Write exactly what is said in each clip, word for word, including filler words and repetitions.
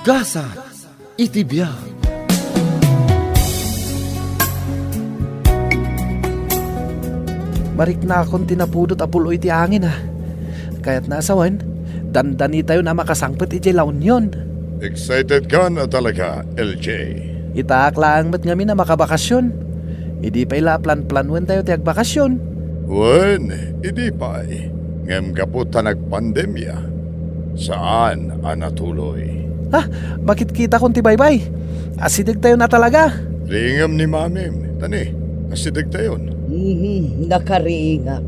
Gasat iti biag. Mariknakon ti napudot a pul-oy ti angin, a. Kayatna a sawen, dandanitayon a makasangpet idiay La Union. Excited ka na talaga, L J. Itaak laeng met ngamin a makabakasyon. Idi pay la a planplanuentayo ti agbakasyon. Wen, idi pay. Ngem gapu ta nagpandemia, saan a natuloy. Ha? Makitkitakon ti baybay. Asidegtayon a talaga. Riingem ni Mamim, tani, asidegtayon. Mhm, nakariingak.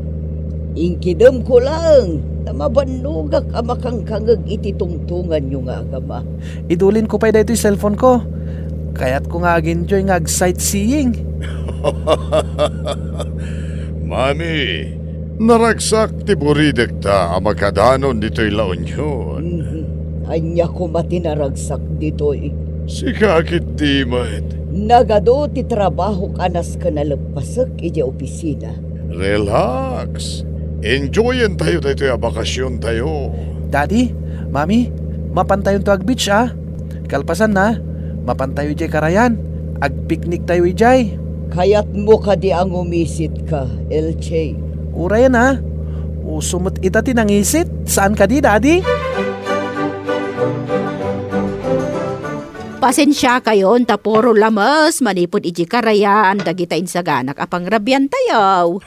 Inkidemko laeng ta mabannogak a makangkangeg iti tungtonganyo nga agama. Idulinko pay daytoy cellphone-ko. Kayatko nga ag-enjoy nga ag-sightseeing. Mami, naragsak ti buridekta a makadanon ditoy La Union. Mhm. Ania koma ti naragsak ditoy? Sika ketdi met. Nagadu ti trabahok a nasken a leppasek idiay opisina. Relax. Enjoyentayo daytoy a bakasiontayo. Daddy, Mami, mapantayonto ag-beach, a. Kalpasanna, mapantayo idiay karayan. Agpikniktayo idiay. Kayatmo kadi a ngumisit ka, L J? Urayen, a. Uso met ita ti nangisit. Saan kadi, Daddy? Pasensiakayon ta puro lames manipud idiay karayan dagita insaganak a pangrabiantayo.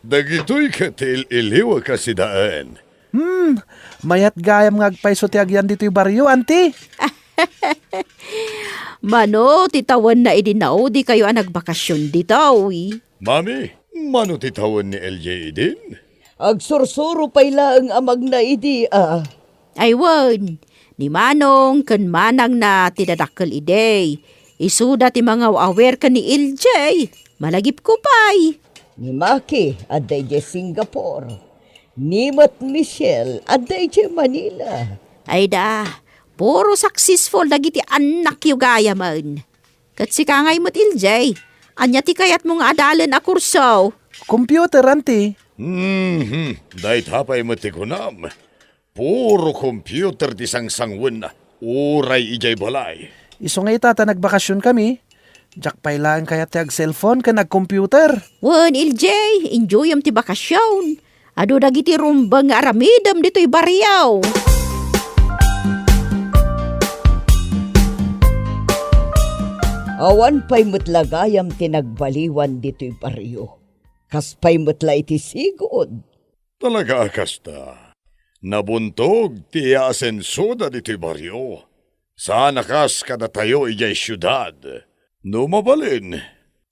Dagitoy ket ti il-iliwek a sidaen. Hmm, mayat gayam nga agpayso ti agyan ditoy barrio, Auntie. Mano ti tawenna idi naudikayo a nagbakasyon ditoy? Mami, mano ti tawen ni L J idin? Agsursuro pay laeng a magna idi, a. Ay wen, ni Manong ken Manangna ti dadakkel idi. Isuda ti mangaw-awir ken ni L J. Malagipko pay. Ni Maki, adda idiay Singapore. Ni met Michelle, adda idiay Manila. Ay da, puro successful dagiti annakyo gayamen. Ket sika ngay met, L J, ania ti kayatmo nga adalen a kurso? Computer, Auntie. Mhm, dayta pay met ti kunam. Puro computer ti sangsanguenna, uray idiay balay. Isu nga ita ta nagbakasionkami, diak pay laeng kayat ti ag-cellphone ken ag-computer. Wen, L J, enjoyem ti bakasion. Adu dagiti rumbeng nga aramidem ditoy barrio. Awan pay met la gayam ti nagbaliwan ditoy barrio. Kas pay met la iti sigud. Talaga a kasta. Nabuntog ti asensoda ditoy barrio. Saan a kas kadatayo idiay siudad. No mabalin,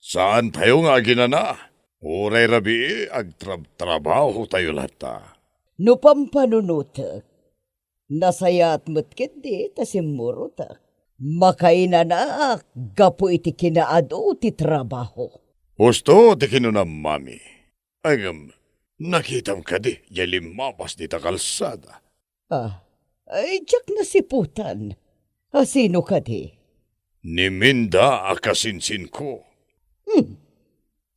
saantayo nga aginana. Uray rabii agtrabtrabahotayo latta. No pampanunotek, nasayaat met ketdi ta simmurotak. Makainanaak gapu iti kinaadu ti trabaho. Husto ti kinunam, Mami. Ngem, nakitam kadi diay limmabas dita kalsada? Ah, ay, diak nasiputan. A sino kadi? Ni Minda a kasinsinko. Hmm.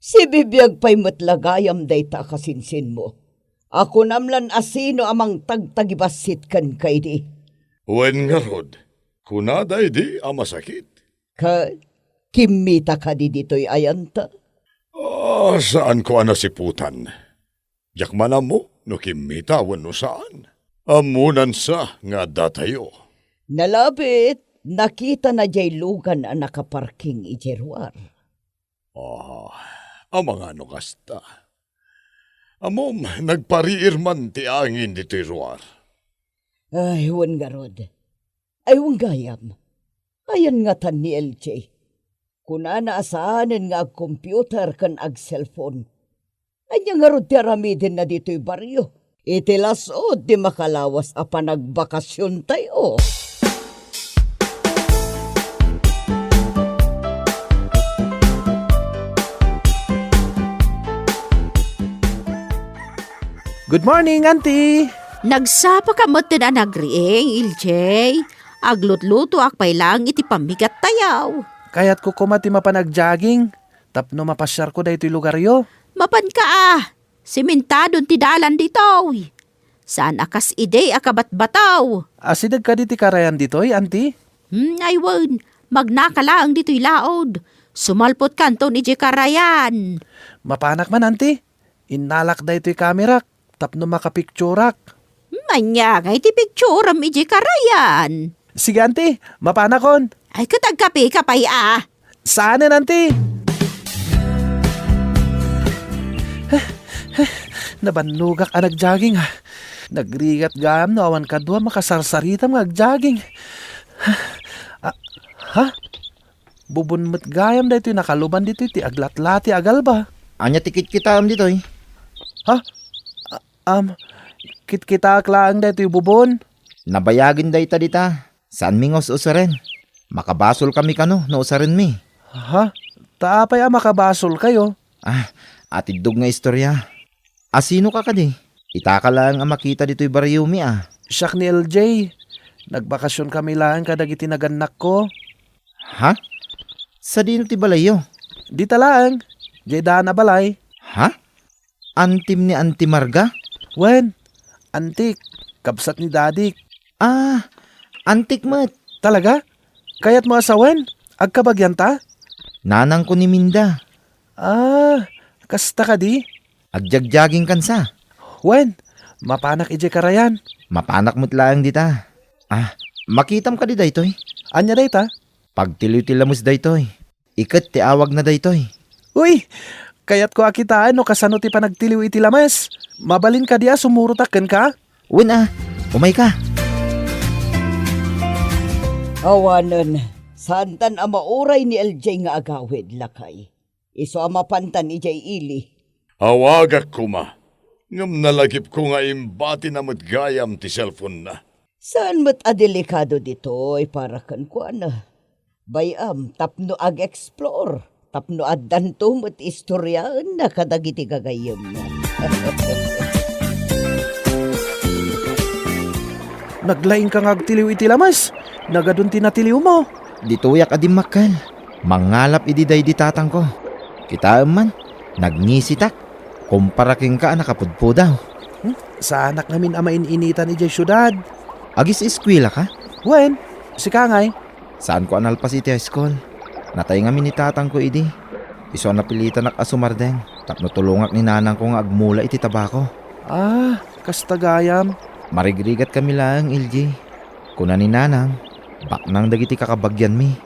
Sibibiag pay met la gayam dayta a kasinsinmo. A kunam lan a sino a mangtagtagibassit kenka idi. Wen ngarud, kunada idi a masakit. Ket kimmita kadi ditoy ayanta? Ah, saanko a nasiputan. Diak man ammo no kimmita wenno saan. Ammonansa nga addatayo. Nalabit, nakitana diay lugan a nakaparking idiay ruar. Ah, amangan no kasta. Ammom, nagpariir man ti angin ditoy ruar. Ay, wen ngarud. Ay, wen gayam. Ayan ngatan ni L J. Kunana a saanen nga ag-computer ken ag-cellphone. Ania ngarud ti aramidenna ditoy barrio? Iti las-ud ti makalawas a panagbakasiontayo. Good morning, Auntie! Nagsapaka metten a nagriing, L J. Aglutlutoak pay laeng iti pammigattayo. Kayatko koma ti mapan ag-jogging tapno mapasiarko daytoy lugaryo. Mapanka a! Simentadon ti dalan ditoy. Saan a kas idi a kabatbataw. Asideg kadi ti karayan ditoy, Auntie? Hmm, ay wen, magnaka laeng ditoy laod. Sumalpotkanton idiay karayan. Mapanak man, Auntie. Innalak daytoy kamerak tapno makapikturak. Hmm, ania ngay ti pikturam idiay karayan? Sige, Auntie, mapanakon. Ay, ket agkapeka pay a. Saanen, Auntie? Nabannogak a nag-jogging, ah. Nagrigat gayam no awan kadua makasarsaritam nga ag-jogging. Ah, ha? Bubon met gayam daytoy nakaluban ditoy ti aglatlati a galba. Ania ti kitkitaem ditoy? Ha? A-, am, kitkitaak laeng daytoy bubon. Nabayagen dayta dita. Saanmi nga us-usaren. Makabasolkami kano no usarenmi. Ha? Ta apay a makabasolkayo? Ah, atiddog nga istorya. Asinoka kadi? Itaka laeng a makita ditoy barriomi a. Siak ni L J. Nagbakasionkami laeng kadagiti nagannakko. Ha? Sadino ti balayyo? Dita laeng. Diay daan a balay. Ha? Antim ni Auntie Marga? Wen, antik. Kabsat ni dadik. Ah, antik met. Talaga? Kayatmo a sawen? Agkabagianta? Nanangko ni Minda. Ah, kasta kadi? Agjagjagingkan sa. Wen, mapanak idiay karayan. Mapanak met laeng dita. Ah, makitam kadi daytoy? Ania dayta? Pagtiliw ti lames daytoy. Iket ti awagna daytoy. Uy, kayatko a kitaen no kasano ti panagtiliw iti lames. Mabalin kadi a sumurotak kenka? Wen a, umayka. Awanen, saantan a mauray ni L J nga agawid, lakay. Isu a mapantan idiay ili. Awagak koma, ngem nalagipko nga imbatina met gayam ti cellphone-na. Saan met a delikado ditoy para kenkuana. Bay-am, tapno ag-explore, tapno addanto met istoryaenna kadagiti gagayyemna. Naglaingka nga agtiliw iti lames. Nagadun ti natiliwmo. Ditoyak a dimmakkel. Mangngalap idi daydi tatangko. Kitaem man, nagngisitak. Kumpara kenka a nakapudpudaw. Hmm? Saanak ngamin a main-initan idiay siudad. Agis-eskuelaka? Wen, sika ngay? Saanko a nalpas iti high school. Natay ngamin ni tatangko idi. Isu a napilitanak a sumardeng tapno tulongak ni nanangko nga agmula iti tabako. Ah, kasta gayam. Marigrigatkami laeng, L J. Kuna ni nanang, baknang dagiti kakabagianmi.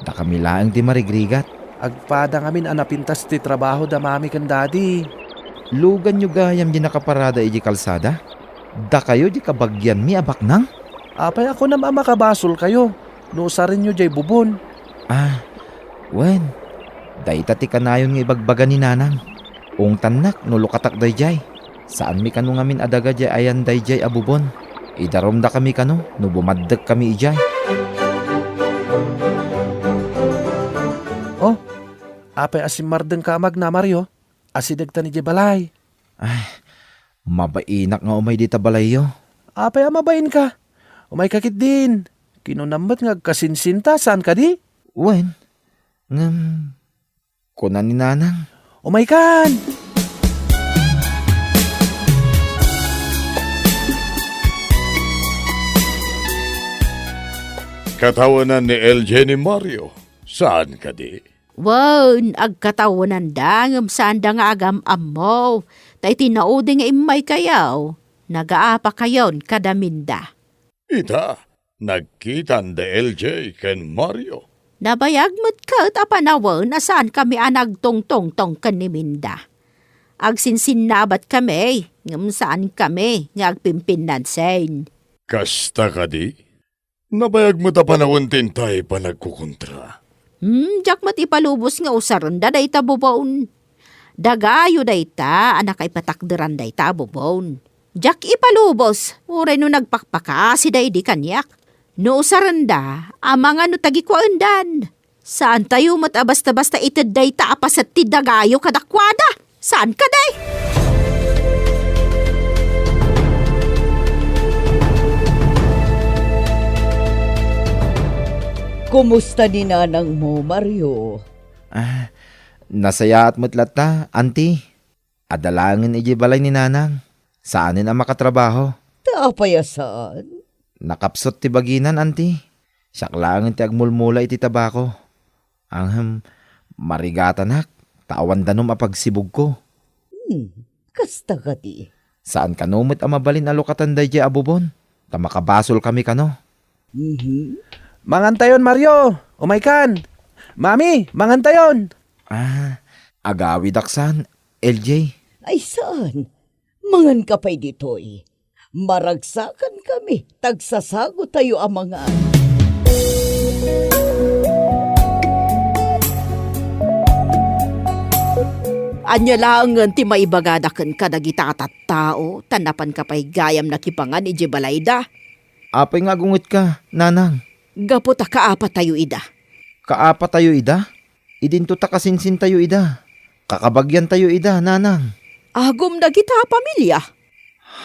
Dakami laeng ti marigrigat. Agpada ngamin a napintas ti trabaho da mami ken dadi. Luganyo gayam di nakaparada idiay kalsada? Dakayo di kabagianmi a baknang? Apay a kunam a makabasolkayo no usarenyo diay bubon? Ah, wen, dayta ti kanayon nga ibagbaga ni nanang. Ungtannak no lukatak daydiay. Saanmi kano ngamin a daga diay ayan daydiay a bubon. Idarumdakami kano no bumaddekkami idiay. Oh, apay a simmardengka a magna, Mario? Asidegtan idiay balay. Ay, mabainak nga umay dita balayyo. Apay a mabainka? Umayka ketdin. Kinunam met nga agkasinsinta, saan kadi? Wen, ngem, kuna ni nanang. Umaykan! Katawenan ni L J ni Mario. Saan kadi? Wen, agkatawenanda ngem saanda nga agam-ammo. Ta iti naudi nga immaykayo, nagaapakayon kada Minda. Ita, nagkitan da L J ken Mario. Nabayag met ket a panawen a saankami a nagtungtungtong ken ni Minda. Agsinsinnabatkami, ngem saankami nga agpimpinnansin. Kasta kadi? Nabayag met a panawen ti intay panagkukontra. Hmm, diak met ipalubos nga usarenda dayta bubon. Dagayo dayta a nakaipatakderan dayta a bubon. Diak ipalubos, uray no nagpakpakasida idi kaniak. No usarenda, amangan no tagikuaendan. Saantayo met a basta-basta ited dayta a paset ti dagayo kadakuada. Saan kadi? Kumusta ni nanangmo, Mario? Ah, nasayaat met latta, Auntie. Adda laengen idiay balay ni nanang. Saanen a makatrabaho. Apay a saan? Nakapsut ti baginan, anti. Siak laengen ti agmulmula iti tabako. Ahem, marigatanak, ta awan danum a pagsibugko. Hmm, kasta kadi. Saan kano met a mabalin a lukatan daydiay a bubon, ta makabasolkami kano. Mhm. Mangantayon, Mario! Umaykan! Mami, mangantayon! Ah, agawidak saan, L J? Ay, saan? Manganka pay ditoy. Maragsakan kami, ta agsasago tayo a mangan. Ania laengen ti maibagada ken kadagita a tattao, ta napanka pay gayam nakipangan idiay balayda? Apay nga agungetka, nanang? Gapu ta kaapatayo ida. Kaapatayo ida? Idinto ta kasinsintayo ida. Kakabagiantayo ida, nanang. Agum dagita a pamilia.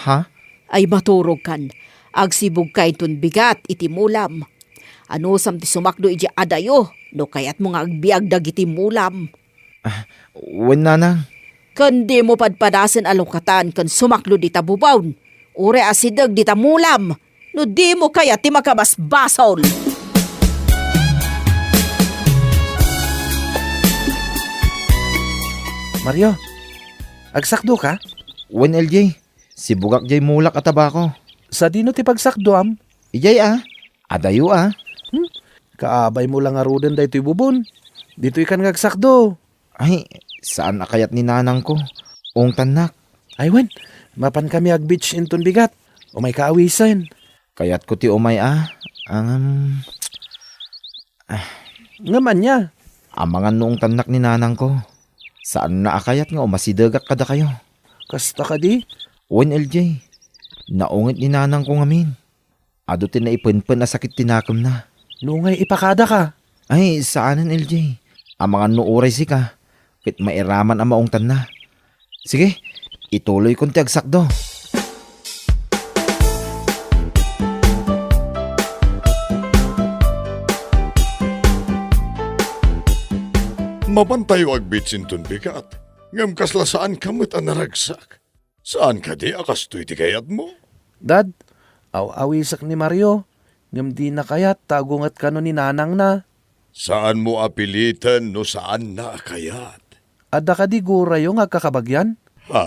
Ha? Ay, maturogkan. Agsibugka inton bigat iti mulam. Anusam ti sumakdo idiay adayo, no kayatmo nga agbiag dagiti mulam? Ah, wen, nanang. Ken dimo padpadasen a lukatan ken sumakdo dita bubon, uray asideg dita mulam, no dimo kayat ti makabasbasol. Mario, agsakdoka? Wen, L J. Sibugak jay mulak a tabako. Sadino ti pagsakdoam? Ijay a. Adayo a. Hmm? Kaabaymo la ngaruden daytoy bubon. Ditoykan nga agsakdo. Ay, saan a kayat ni nanangko. Ungtannak. Ay wen, mapankami ag-beach inton bigat. Umayka awisen. Kayatko ti umay a. Ang, ah. Ngem ania? Amangan no ungtannak ni nanangko. Saanna a kayat nga umasidegak kadakayo. Kasta kadi? Wen, L J. Naunget ni nanangko ngamin. Adu ti naipenpen a sakit ti nakemna. Nungay ipakadaka? Ay, saanen, L J. Amangan no uray sika, ket mairaman a maungtanna. Sige, ituloykon ti agsakdo. Mapantayo ag-beach inton bigat, ngem kasla saanka met a naragsak. Saan kadi a kastoy ti kayatmo? Dad, aw-awisek ni Mario, ngem dina kayat ta agunget kano ni nanangna. Saanmo a piliten no saanna a kayat. Adda kadi gurayo nga agkakabagian? Ha?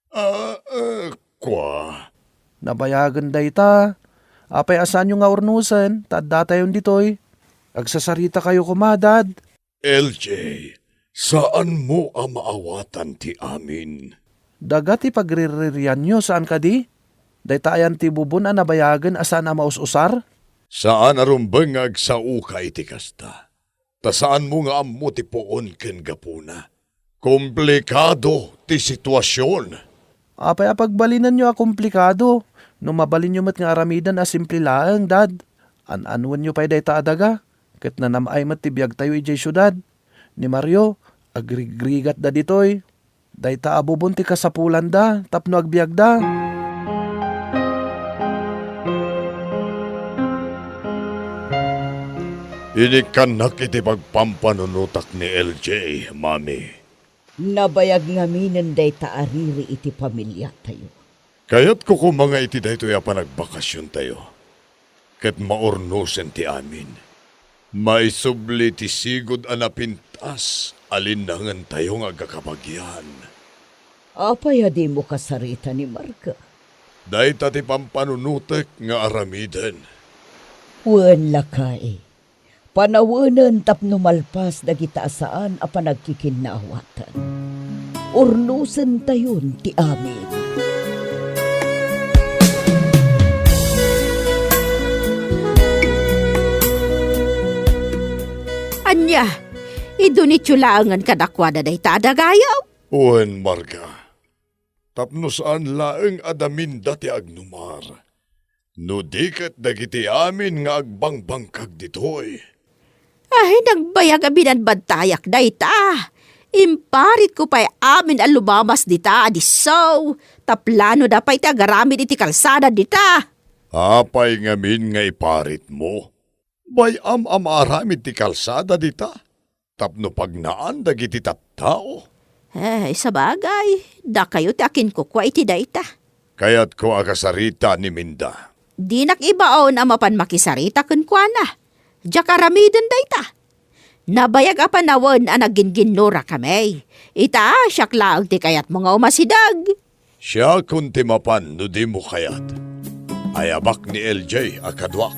Ah, eh, kua. Nabayagen dayta. Apay a saanyo nga urnosen, ta addatayon ditoy. Agsasaritakayo koma, Dad. L J, saanmo a maawatan ti amin. Daga ti pagriririanyo, saan kadi? Dayta ayan ti bubon a nabayagen a saan a maus-usar? Saan a rumbeng nga agsaoka iti kasta. Ta saanmo nga ammo ti puon ken gapuna. Komplikado ti situasion. Apay a pagbalinenyo a komplikado? No mabalinyo met nga aramiden a simple laeng, Dad. An-anuenyo pay dayta a daga, ket nanam-ay met ti biagtayo idiay siudad. Ni Mario, agrigrigatda ditoy. Dayta a bubon ti kasapulanda tapno agbiagda. Inikkannak iti pagpampanunotak ni L J, Mami. Nabayag ngaminen dayta a riri iti pamiliatayo. Kayatko koma nga iti daytoy a panagbakasiontayo, ket maurnosen ti amin. Maisubli ti sigud a napintas a linnangentayo nga agkakabagian. Apay a dimo kasarita ni Marga? Dayta ti pampanunotek nga aramiden. Wen lakay. Panawenen tapno malpas dagita a saan a panagkikinnaawatan. Urnosentayon ti amin. Ania, idunityo laengen kadakuada dayta a dagayo? Wen, Marga. Tapno saan laeng a daminda ti agnumar, no di ket dagiti amin nga agbangbangkag ditoy. Ay, nagbayag a binadbadtayak dayta. Imparitko pay amin a lumamas dita a disso, ta planoda pay ti agaramid iti kalsada dita. Apay ngamin nga iparitmo? Bay-am a maaramid ti kalsada dita? Tapno pagnaan dagiti tattao. Eh, sabagay, dakayo ti akinkukua iti dayta. Kayatko a kasarita ni Minda. Dinak ibaon a mapan makisarita kenkuana. Diak aramiden dayta. Nabayag a panawen a nagginginnurakami. Ita, siak laeng ti kayatmo nga umasideg. Siakon ti mapan no dimo kayat. Ayabak ni L J a kaduak.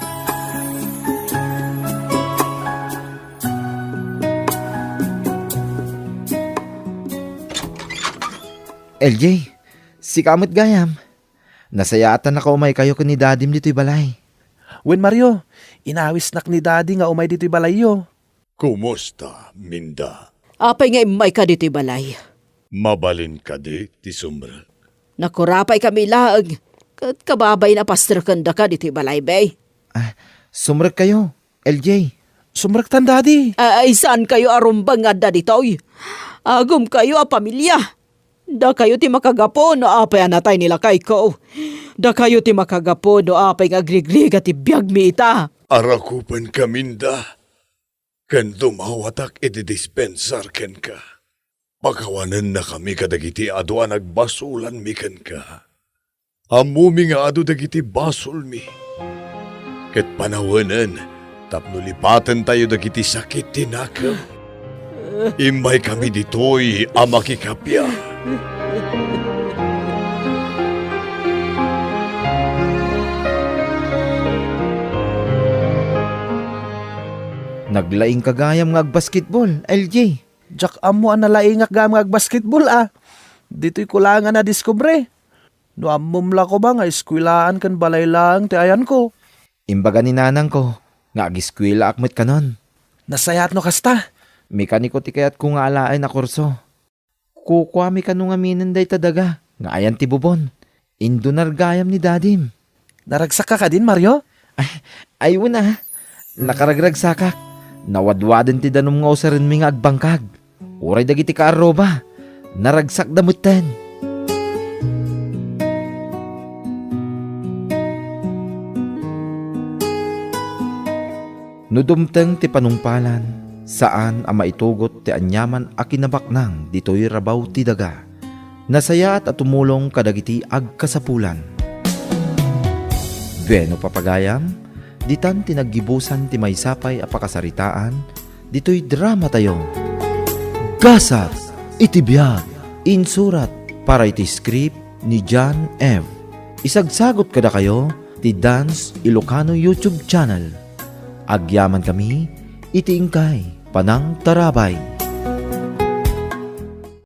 L J, sika met gayam. Nasayaat a nakaumaykayo ken ni Dadim ditoy balay. Wen, Mario, inawisnak ni Dadi nga umay ditoy balayyo. Kumusta, Minda? Apay nga immayka ditoy balay? Mabalin kadi ti sumrek? Nakurapaykami laeng, ket kababain a pastreken daka ditoy balay, bay. Ah, sumrekkayo, L J. Sumrektan, Dadi. Ay, saankayo a rumbeng nga adda ditoy. Agumkayo a pamilia. Dakayo ti makagapu no apay a natay ni lakayko. Dakayo ti makagapu no apay nga agrigrigat ti biagmi ita. Arakupenka, Minda, ken dumawatak iti dispensar kenka. Pakawanennakami kadagiti adu a nagbasolanmi kenka. Ammomi nga adu dagiti basolmi. Ket panawenen tapno lipatentayo dagiti sakit ti nakem. Immaykami ditoy a makikappia. Naglaingka gayam nga agbasketball, L J. Diak ammo a nalaingak gayam nga agbasketball, a. Ditoyko laeng a nadiskubre. No ammom la koma nga eskuelaan ken balay laeng ti ayanko. Imbaga ni nanangko nga ageskuelaak met kanon. Nasayaat no kasta. Mekaniko ti kayatko nga alaen a kurso. Kukuami kano ngaminen dayta daga nga ayan ti bubon. Indunar gayam ni Dadim. Naragsakka kadin, Mario? Ay, ay, wen a. Nakaragragsakak. Nawadwaden ti danum nga usarenmi nga agbangkag. Uray dagiti kaarruba, naragsakda metten. No dumteng ti panungpalan, saan a maitugot ti aniaman a kinabaknang ditoy rabaw ti daga. Nasayaat a tumulong kadagiti agkasapulan. Bueno, papagayam, ditan ti naggibusan ti maysa pay a pakasaritaan ditoy dramatayo. Gasat iti biag. Insurat para iti script ni John F. Isagsagot kadakayo ti Dance Ilocano YouTube channel. Agyamankami iti inkay panangtarabay.